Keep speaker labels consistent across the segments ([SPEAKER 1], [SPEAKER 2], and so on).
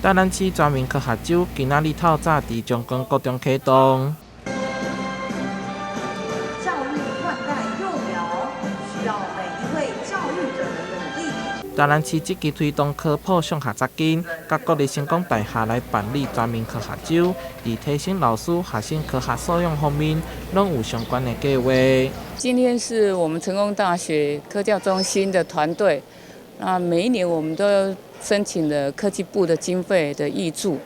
[SPEAKER 1] 台南市全民科學週今仔日透早佇中光國中啟動。
[SPEAKER 2] 教育灌溉幼苗，需要每一位教育者的努力。
[SPEAKER 1] 台南市積極推動科普上學十金，佮國立成功大學來辦理全民科學週，佇提升老師、學生科學素養方面，攏有相關的計劃。
[SPEAKER 3] 今天是我們成功大學科教中心的團隊，那每一年我們都申請了科技部的經費的挹注，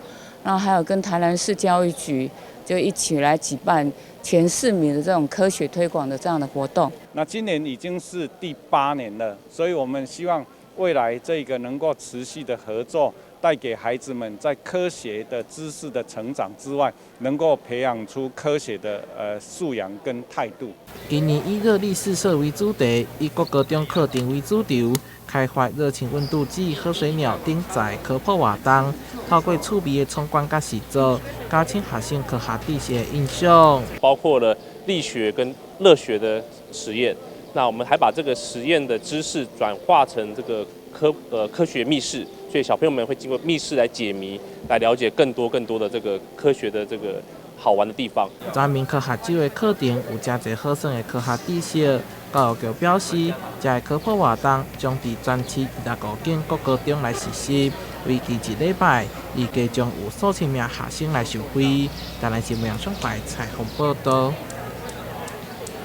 [SPEAKER 3] 然後還有跟台南市教育局就一起來舉辦全市民的這種科學推廣的這樣的活動。
[SPEAKER 4] 那今年已經是第8年了，所以我們希望未來這個能夠持續的合作，帶給孩子們在科學的知識的成長之外，能夠培養出科學的素養跟態度。
[SPEAKER 1] 今年以熱力四射為主題，以國高中課程為主軸，開發熱情溫度計、喝水鳥等在科普活動，透過趣味的闖關佮實作，加深學生科學知識的印象。
[SPEAKER 5] 包括了力學跟熱學的實驗，那我們還把這個實驗的知識轉化成這個科學密室，所以小朋友們會經過密室來解謎，來了解更多更多的這個科學的這個好玩的地方。
[SPEAKER 1] 全民科學週的課程有誠濟好耍的科學知識。教育局表示，這个科普活動將佇全市25間國高中來實施，為期一禮拜，預計將有數千名學生來受惠。台南新聞上台採訪報道。